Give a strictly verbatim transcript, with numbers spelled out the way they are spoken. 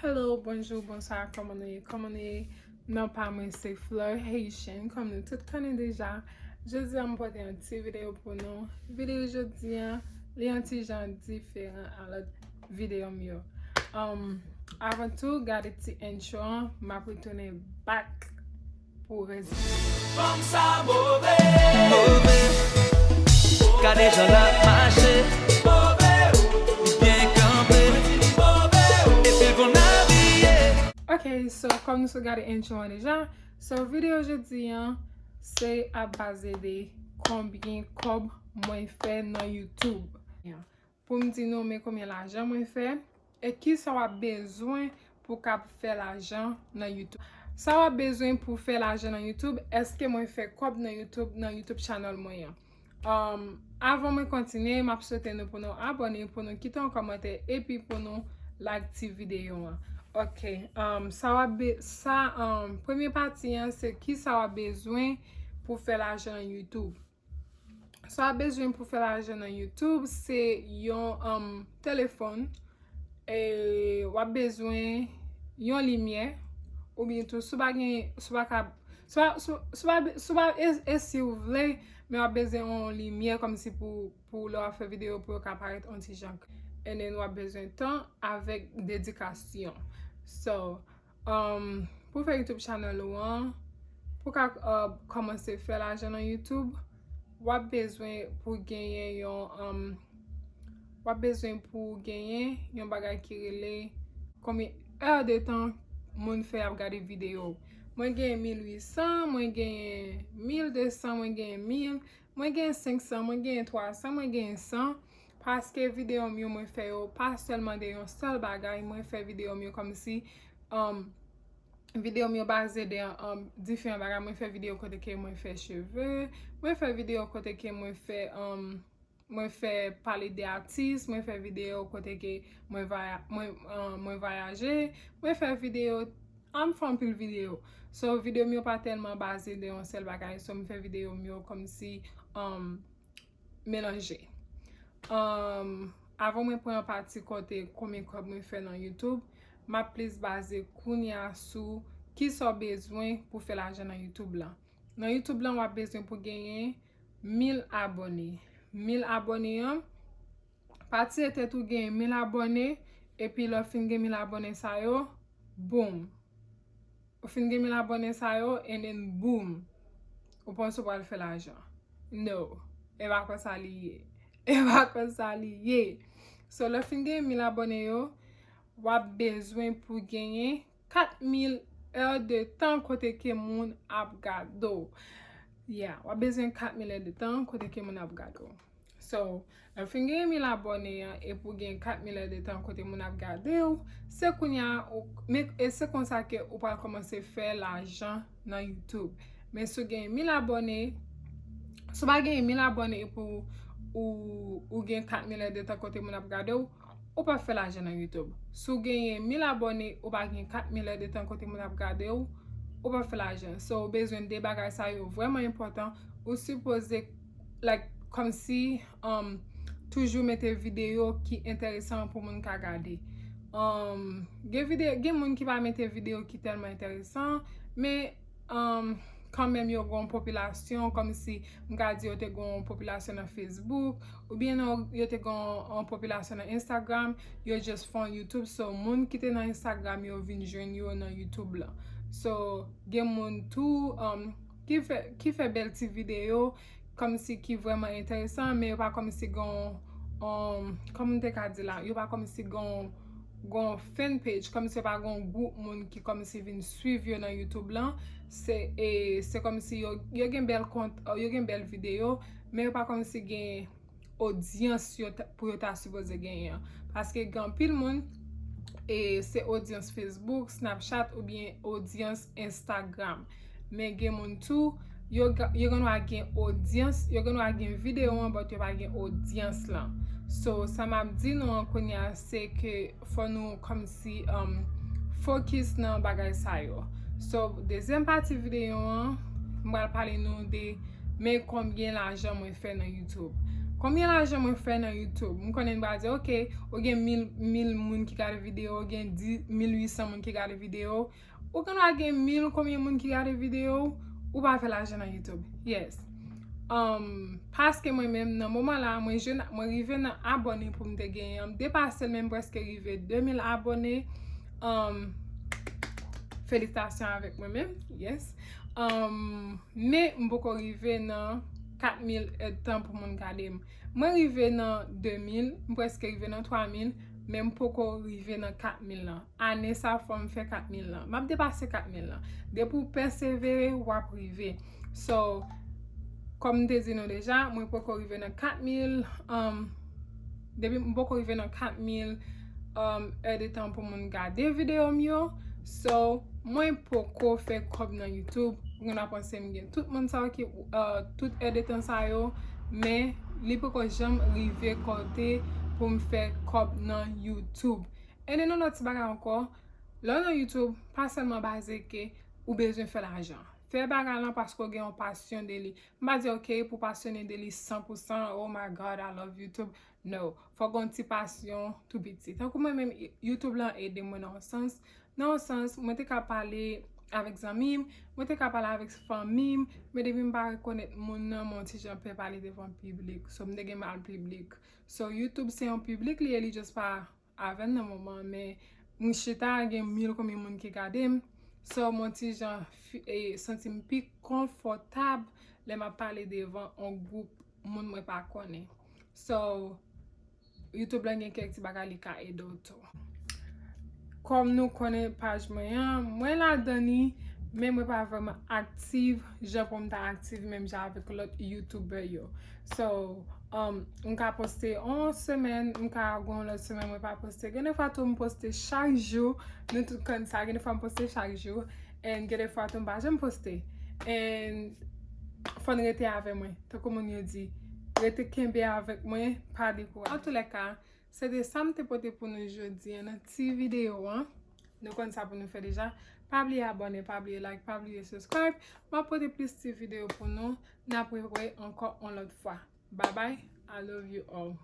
Hello, bonjou, bonswa, kòman nou ye? Kòman nou ye? Non pa mwen se Fleur Haitian, kòm nou tout konnen deja. Jodi a m pote yon ti videyo pou nou. Videyo jodi a, li yon ti jan diferan a lòt videyo m yo. Um, avan tou, gade ti intro an, m ap retounen back pou rezime. Fanm sa move. Move. Gade jan l ap mache. Move. Li byen kanpe. Move. Epi l konn abiye. Ok, so, kòm nou sot gade intro an deja, so, videyo jodi an, se ap baze de konbyen kòb mwen fè nan YouTube. Pou m di nou men konbyen lajan mwen fè, e kisa w ap bezwen pou w kab fè lajan nan YouTube. Sa w ap bezwen pou w fè lajan nan YouTube, èske mwen fè kòb nan YouTube, nan YouTube channel mwen an? Um, avan mwen kontinye, m ap swete nou pou nou abòne, pou nou kite yon kòmantè, epi pou nou like ti videyo an. Ok, um, sa w ap be-, sa, um, premye pati an, se kisa w ap bezwen pou w fè lajan nan YouTube. Sa w ap bezwen pou fè lajan nan YouTube, se yon, um, telefòn, e w ap bezwen yon limyè, oubyen tou, si w pa gen, si w pa ka, si w pa, si w, si w pa, si w pa, e, e si w vle, men w ap bezwen yon limyè kòmsi pou, pou lè w ap fè videyo pou yo ka parèt yon ti jan. And then w ap bezwen tan avèk dedikasyon. So, um, pou fè YouTube channel ou an, pou ka, uh, kòmanse fè lajan nan YouTube, w ap bezwen pou genyen yon, um, w ap bezwen pou genyen yon bagay ki rele konbyen è de tan moun fè ap gade videyo. Mwen genyen mil uit san, mwen genyen mil de san, mwen genyen mil, mwen genyen senk san, mwen genyen twa san, mwen genyen san. Paske videyo m yo mwen fè yo pa sèlman de yon sèl bagay, mwen fè videyo m yo kòmsi, um, videyo m yo baze de, um, diferan bagay. Mwen fè videyo kote ke mwen fè cheve, mwen fè videyo kote ke mwen fè, um, mwen fè pale de atis, mwen fè videyo kote ke mwen vaya-, mwen, um, mwen vayaje, mwen fè videyo, um, fè anpil videyo. So, videyo m yo pa tèlman baze de yon sèl bagay. So, m fè videyo m yo kòmsi, um, melanje. Um, avan mwen pran pati kote konbyen kòb mwen fè nan YouTube, m ap plis baze kounye a sou kisa w bezwen pou fè lajan nan YouTube lan. Nan YouTube lan, w ap bezwen pou genyen mil abòne. Mil abòne an, pa tiye tèt ou genyen mil abòne, epi lè w fin gen mil abòne sa yo, boom. Ou fin gen mil abòne sa yo, and then boom. Ou panse w pral fè lajan. No. E pa konsa li ye. E pa konsa li ye. So, lè w fin gen mil abòne yo, w ap bezwen pou genyen kat mil è de tan kote ke moun ap gade w. Yeah, w ap bezwen kat mil è de tan kote ke moun ap gade w. So, lè w fin gen mil abòne an, epi w gen kat mil è de tan kote moun ap gade w, se kounye a, ou, men, e se konsa ke ou pral kòmanse fè lajan nan YouTube. Men si w gen mil abòne, si w pa gen mil abòne epi w, ou, ou gen kat mil è de tan kote moun ap gade w, ou p ap fè lajan nan YouTube. Si w genyen mil abòne, ou pa gen kat mil è de tan kote moun ap gade w, ou p ap fè lajan. So, ou bezwen de bagay sa yo vrèman enpòtan. Ou sipoze, like, kòmsi, um, toujou mete videyo ki enteresan pou moun ka gade. Um, gen videyo, gen moun ki pa mete videyo ki tèlman enteresan, men, um, kanmenm yo gen yon popilasyon, kòmsi m ka di yo te gen yon popilasyon nan Facebook, oubyen non, yo te gen yon, yon popilasyon nan Instagram, yo just fè yon YouTube, so moun ki te nan Instagram yo vin jwenn yo nan YouTube lan. So, gen moun tou, um, ki fè, ki fè bèl ti videyo, kòmsi ki vrèman enteresan, men yo pa kòmsi gen yon, um, kòman m te ka di la, yo pa kòmsi gen yon, gen yon fan page, kòmsi yo pa gen yon gwoup moun ki kòmsi vin swiv yo nan YouTube lan, se, e, se kòmsi yo, yo gen bèl kont, yo gen bèl videyo, men yo pa kòmsi gen odyans yo ta, pou yo ta sipoze genyen an. Paske gen anpil moun, e se odyans Facebook, Snapchat oubyen odyans Instagram. Men gen moun tou, yo ga-, yo gen dwa gen odyans, yo gen dwa gen videyo an, but yo pa gen odyans lan. So, sa m ap di nou an kounye a, se ke fò nou kòmsi, um, focus nan bagay sa yo. So, dezyèm pati videyo an, m pral pale nou de men konbyen lajan mwen fè nan YouTube. Konbyen lajan mwen fè nan YouTube? M konnen m pral di, ok, ou gen mil, mil moun ki gade videyo, ou gen dis, mil uit san moun ki gade videyo. Ou gen dwa gen mil konbyen moun ki gade videyo, ou pa fè lajan nan YouTube. Yes. Um, paske mwen menm, nan moman la, mwen jwenn, mwen rive nan abòne pou m te genyen an. M depase l, men m prèske rive de mil abòne. Um, felisitasyon avèk mwen menm. Yes. Um, men m poko rive nan kat mil èdtan pou moun gade m. Mwen rive nan de mil, m prèske rive nan twa mil, men m poko rive nan kat mil lan. Ane sa fò m fè kat mil lan. M ap depase kat mil lan. Depi w pèsevere, w ap rive. So, kòm m te di nou deja, mwen poko rive nan kat mil, um, depi m poko rive nan kat mil, um, èdtan pou moun gade videyo m yo. So, mwen poko fè kòb nan YouTube. Ou gen dwa panse m gen tout moun sa yo ki, uh, tout èdtan sa yo, men li poko janm rive kote pou m fè kòb nan YouTube. And then yon lòt ti bagay ankò, lè w nan YouTube, pa sèlman baze ke ou bezwen fè lajan. Fè bagay lan paske w gen yon pasyon de li. M pa di, ok, pou w pasyone de li san pou san, oh my God, I love YouTube. No, fòk gen yon ti pasyon tou piti. Tankou mwen menm, YouTube lan ede mwen nan yon sans. Nan yon sans, mwen te ka pale avèk zanmi m, mwen te ka pale avèk fanmi m, men depi m pa rekonèt moun nan, mwen yon ti jan pè pale devan piblik. So, m te gen mal piblik. So, YouTube se yon piblik li ye, li just pa avè m nan moman, men m chita gen mil konbyen moun ki gade m. So, mwen ti jan fi- e, santi m pi konfòtab lè m ap pale devan yon gwoup moun mwen pa konnen. So, YouTube lan gen kèk ti bagay li ka ede w tou. Kòm nou konnen paj mwen an, mwen ladan li, men mwen pa vrèman aktif jan pou m ta aktif menm jan avèk lòt YouTuber yo. So, um, m ka poste yon semèn, m ka gen yon lòt semèn mwen pa poste. Gen de fwa tou m poste chak jou, nou tout konn sa, gen de fwa m poste chak jou, and gen de fwa tou m pa janm poste. And fò n rete avè mwen, tankou moun yo di, rete kenbe avèk mwen, pa dekouraje. Antoulèka, se te sa m te pote pou nou jodi an nan ti videyo an. Nou konn sa pou nou fè deja. Pa bliye abòne, pa bliye like, pa bliye subscribe. M ap pote plis ti videyo pou nou. N ap rewè ankò yon lòt fwa. Bye bye. I love you all.